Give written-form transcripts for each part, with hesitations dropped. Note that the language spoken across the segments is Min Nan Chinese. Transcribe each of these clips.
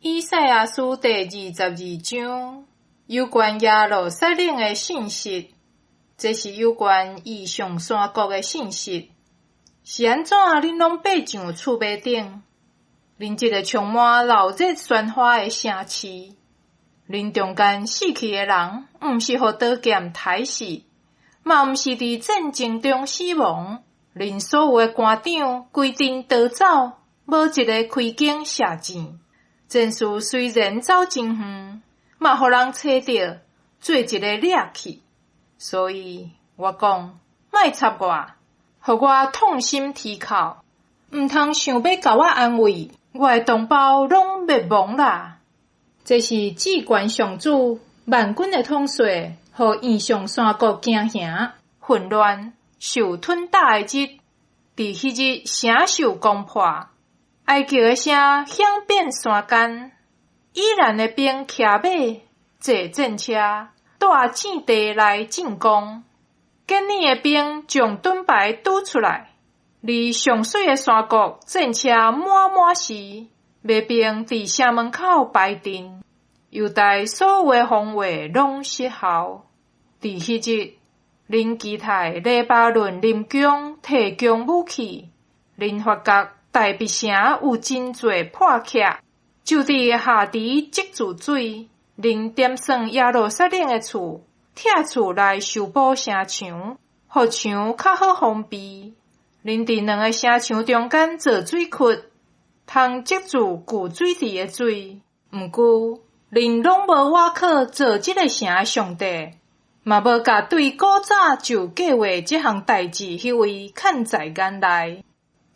以賽亞書第二十二章，有關耶路撒冷的信息，這是有關異象山谷的信息。是按怎恁攏爬上厝馬頂？恁這个充滿鬧熱喧譁的城市，恁中間死去的人，毋是予刀劍刣死，嘛毋是佇戰爭中死亡。恁所有的官長規陣逃走，無一个開弓射箭。戰士雖然走真遠，嘛予人揣著，做一个掠去。所以我講，莫插我，予我痛心啼哭，毋通想欲共我安慰，我的同胞攏滅亡啦！這是至懸上主萬軍的統帥，予異象山谷驚嚇、混亂、受吞打的日，佇彼日城受攻破，哀叫的聲響遍山間，以攔的兵騎馬、坐戰車，帶戰地來進攻。堅尼的兵將盾牌拄出來，離上媠的山谷，戰車滿滿是，馬兵佇城門口排陣，猶大所有的防衛攏失效。佇彼日，恁期待黎巴嫩林宮提供武器，恁發覺大別城有真濟破客，就佇下池積聚水，恁點算耶路撒冷的厝，拆厝來修補城牆，予牆較好防備。恁佇兩个城牆中間造水渠，通積聚舊水池的水。毋過，恁攏無倚靠造這个城的上帝，嘛無共對古早就計劃這項代誌彼位看在眼內。佇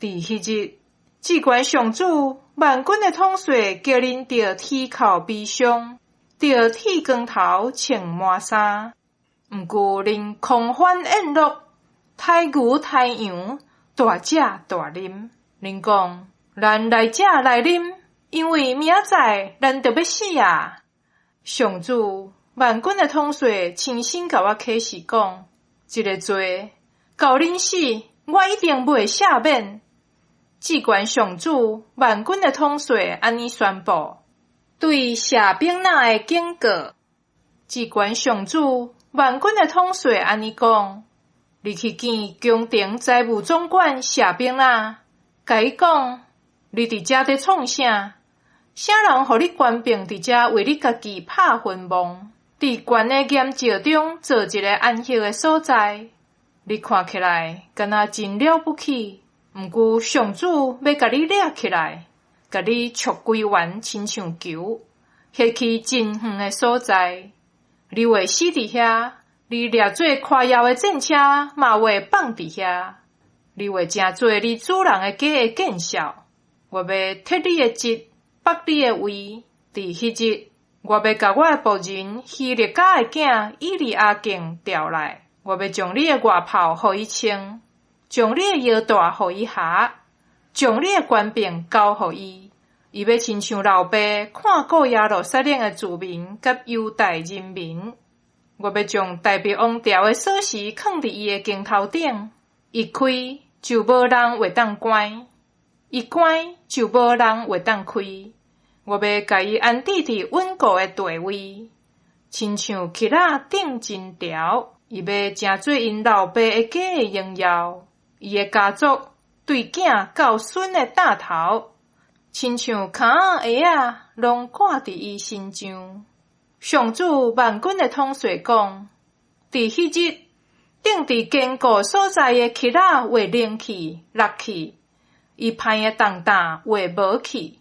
彼日，至懸上主萬軍的統帥叫恁著啼哭悲傷，著剃光頭穿麻衫。毋過恁狂歡宴樂，刣牛刣羊，大食大啉。恁講，咱來食來啉，因為明仔載咱著欲死啊！上主萬軍的統帥親身共我啟示講，這个罪到恁死，我一定袂赦免。至懸上主萬軍的統帥按呢宣布，對謝比納的警告。至懸上主萬軍的統帥按呢講，你去見宮廷財務總管謝比納，共伊講，你佇遮佇創啥？啥人予你權柄佇遮為你家己拍墳墓？佇懸的岩石中做一个安息的所在，你看起來敢若真了不起。毋過上主欲共你掠起來，共你戳歸圓，親像球，翕去真遠的所在。你會死佇遐，你掠做誇耀的戰車嘛會放佇遐。你會成做你主人的家的見笑。我欲撤你的職，縛你的位。佇彼日，我欲共我的僕人希勒家的囝以利亞敬調來，我欲將你的外袍予伊穿，將你的腰帶予伊縖，將你的權柄交予伊。伊欲親像老爸看顧耶路撒冷的子民佮猶大人民。我欲將大衛王朝的鎖匙囥佇伊的肩頭頂，伊開就無人會當關，伊關就無人會當開。我欲共伊安置佇穩固的地位，親像橇仔釘金條。伊欲成做𪜶老爸的家的榮耀，伊的家族對囝到孫的搭頭，親像坩仔鞋仔攏掛佇伊身上。上主萬軍的統帥講：佇彼日，釘佇堅固所在的橇仔會冷去、落去，伊攀的重擔會無去。